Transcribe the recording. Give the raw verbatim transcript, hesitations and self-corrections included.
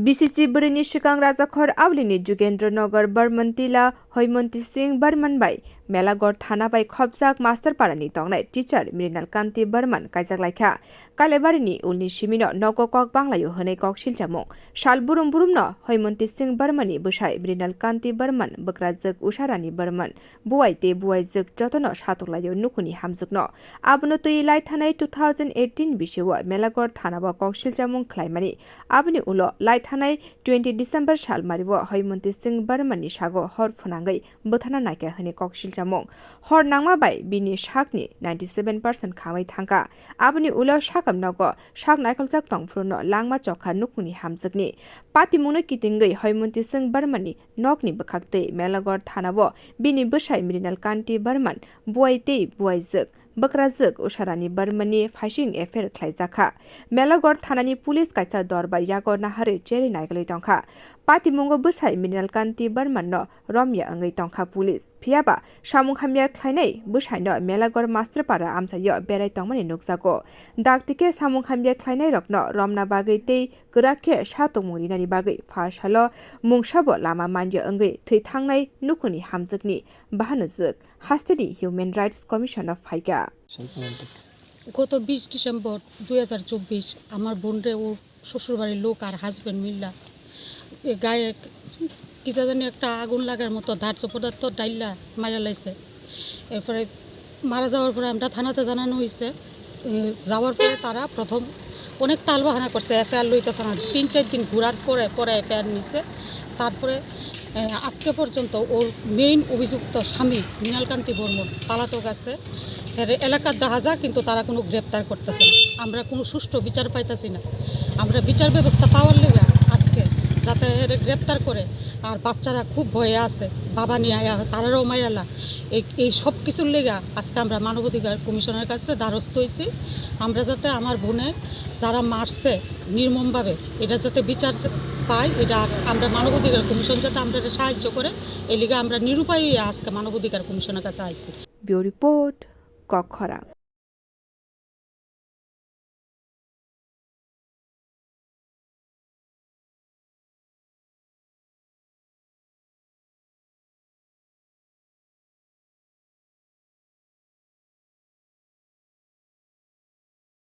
B C C bwrwini swkang Rajakhor Aulini Jugendra Nagar Barman Tila Hoimonti Singh Barman bai Melagor thana bai khopjak Masterpara ni tongnai teacher Mrinal Kanti Barman kaijak laikha. Kailaibari ni ulni simino nogo kok banglaio hwnwi kok silchamung. Sal burum burumno Hoimonti Singh Barman ni bwsai Mrinal Kanti Barman, bwkrajwk Usharani Barman, buwai tei buwaijwk jotono satuklaio nukhungni hamjwkno. Abono twi lai thanai two thousand eighteen bisio Melagor thanao kok silchamung khlaimani. Aboni ulo lai thanai twenty December salmario Hoimonti Singh Barman ni sago hor phwnangwi bwthana naikha hwnwi kok silchamung. Hor nangma bai bini sakni ninety seven percent khamwi thangkha. Aboni ulo sakam nogo sak naikholjak tongphruno langma chokha nukhungni hamjwkni. Patimungno kitingwi Hoimonti Singh Barman ni nokni bwkhaktwi Melagor thanao bini bwsai Mrinal Kanti Barman, buwai tei buwaijwk, bwkrajwk Usharani Barman ni phaising F I R khlaijakha. Melagor thanani police kaisa dorbar yago naharwi cherwi naikolwi tongkha. Patimungo bwsai Mrinal Kanti Barman no romya wngwi tongkha police. Phiyaba samung hamya khlainai bwsaino Melagor Masterpara amchaio berai tongmani nukjago. Dakti khe samung hamya khlainairokno romna bagwi tei kwrak khe sa tongmung rinani bagwi pha salo mungsabo lama manya wngwi thwi thangnai nukhungni hamjwkni bahanojwk hasteni Human Rights Commission o phaikha. গত বিশ ডিসেম্বর দুই হাজার চব্বিশ আমার বোনরে ওর শ্বশুরবাড়ির লোক আর হাজব্যান্ড মিল্লা এ গায়ে কিতা জানি একটা আগুন লাগার মতো দাহ্য পদার্থ ডাইল্লা মারা লাইছে। এরপরে মারা যাওয়ার পরে আমরা থানাতে জানানো হয়েছে। এ, যাওয়ার পরে তারা প্রথম অনেক টালবাহানা করছে, এফআইআর লইতেছে না। তিন চার দিন ঘোরার পরে, পরে এফআইআর নিছে। তারপরে, এ, আজকে পর্যন্ত ওর মেইন অভিযুক্ত স্বামী মৃণালকান্তি বর্মন পলাতক আছে। এর এলাকার দেখা যায়, কিন্তু তারা কোনো গ্রেপ্তার করতেছে না। আমরা কোনো সুষ্ঠু বিচার পাইতেছি না। আমরা বিচার ব্যবস্থা পাওয়ার লেগে আজকে যাতে এর গ্রেপ্তার করে, আর বাচ্চারা খুব ভয়ে আছে, বাবা নিয়ে আয়া তারারও মায়ালা। এই, এই সব কিছুর লেগে আজকে আমরা মানবাধিকার কমিশনের কাছে দ্বারস্থ হয়েছি। আমরা যাতে আমার বোনে যারা মারছে নির্মমভাবে, এটা যাতে বিচার পায়, এটা আমরা মানবাধিকার কমিশন যাতে আমরা সাহায্য করে, এই লিগে আমরা নিরুপায় হয়ে আজকে মানবাধিকার কমিশনের কাছে আইছি। Bureau Report, Kokkhorang.